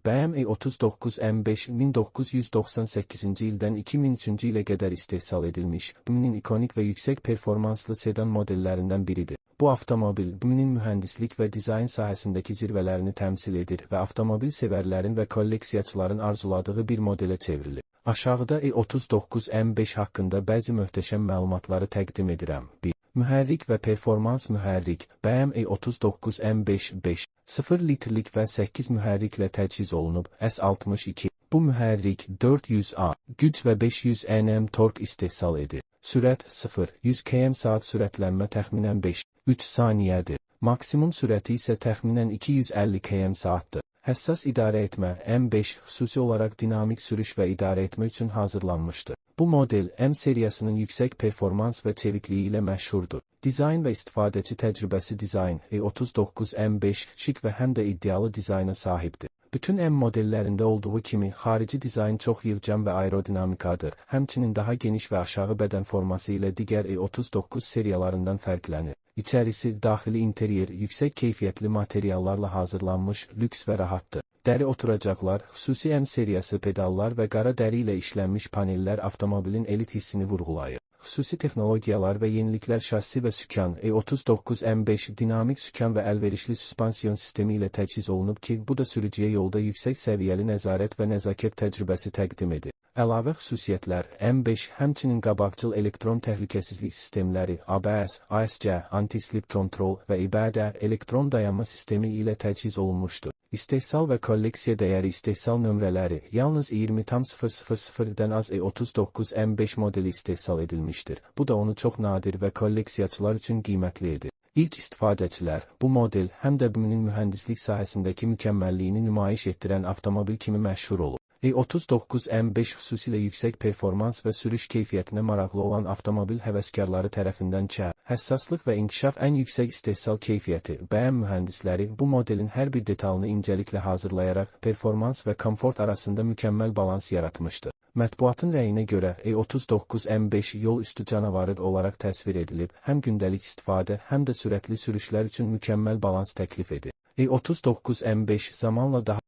BMW E39 M5 1998-ci ildən 2003-cü ilə qədər istehsal edilmiş, BMW-nin ikonik və yüksək performanslı sedan modellərindən biridir. Bu avtomobil BMW-nin mühəndislik və dizayn sahəsindəki zirvələrini təmsil edir və avtomobil sevərlərin və kolleksiyaçıların arzuladığı bir modelə çevrilir. Aşağıda E39 M5 haqqında bəzi möhtəşəm məlumatları təqdim edirəm. 1. Mühərrik və performans. Mühərrik BMW E39 M5 5.0 litrlik və 8 mühərriklə təchiz olunub S62. Bu mühərrik 400 A güc və 500 Nm tork istehsal edir. Sürət 0-100 km/saat, sürətlənmə təxminən 5-3 saniyədir. Maksimum sürəti isə təxminən 250 km/saatdır. Həssas idarə etmə. M5 xüsusi olaraq dinamik sürüş və idarə etmə üçün hazırlanmışdır. Bu model M seriyasının yüksək performans və çevikliyi ilə məşhurdur. Dizayn və istifadəçi təcrübəsi. Dizayn E39 M5 şık və həm də iddialı dizayna sahibdir. Bütün M modellərində olduğu kimi xarici dizayn çox yığcam və aerodinamikadır. Həmçinin daha geniş və aşağı bədən forması ilə digər E39 seriyalarından fərqlənir. İçərisi, daxili interyer yüksək keyfiyyətli materiallarla hazırlanmış, lüks və rahatdır. Dəri oturacaqlar, xüsusi M seriyası pedallar və qara dəri ilə işlənmiş panellər avtomobilin elit hissini vurğulayır. Xüsusi texnologiyalar və yeniliklər. Şassi və sükan. E39 M5 dinamik sükan və əlverişli suspansiyon sistemi ilə təchiz olunub ki, bu da sürücüyə yolda yüksək səviyyəli nəzarət və nəzakət təcrübəsi təqdim edir. Əlavə xüsusiyyətlər. M5 həmçinin qabaqcıl elektron təhlükəsizlik sistemləri ABS, ASC, anti-slip control və İBD elektron dayanma sistemi ilə təchiz olunmuşdur. İstehsal və kolleksiya dəyəri. İstehsal nömrələri. Yalnız 20,000-dən az E39 M5 modeli istehsal edilmişdir. Bu da onu çox nadir və kolleksiyaçılar üçün qiymətli edir. İlk istifadəçilər. Bu model həm də BMW-nin mühəndislik sahəsindəki mükəmməlliyini nümayiş etdirən avtomobil kimi məşhur olub. E39 M5 xüsusilə yüksək performans və sürüş keyfiyyətinə maraqlı olan avtomobil həvəskarları tərəfindən həssaslıq və inkişaf, ən yüksək istehsal keyfiyyəti. BMW mühəndisləri bu modelin hər bir detalını incəliklə hazırlayaraq performans və komfort arasında mükəmməl balans yaratmışdı. Mətbuatın rəyinə görə E39 M5 yol üstü canavarı olaraq təsvir edilib, həm gündəlik istifadə, həm də sürətli sürüşlər üçün mükəmməl balans təklif edir. E39 M5 zamanla daha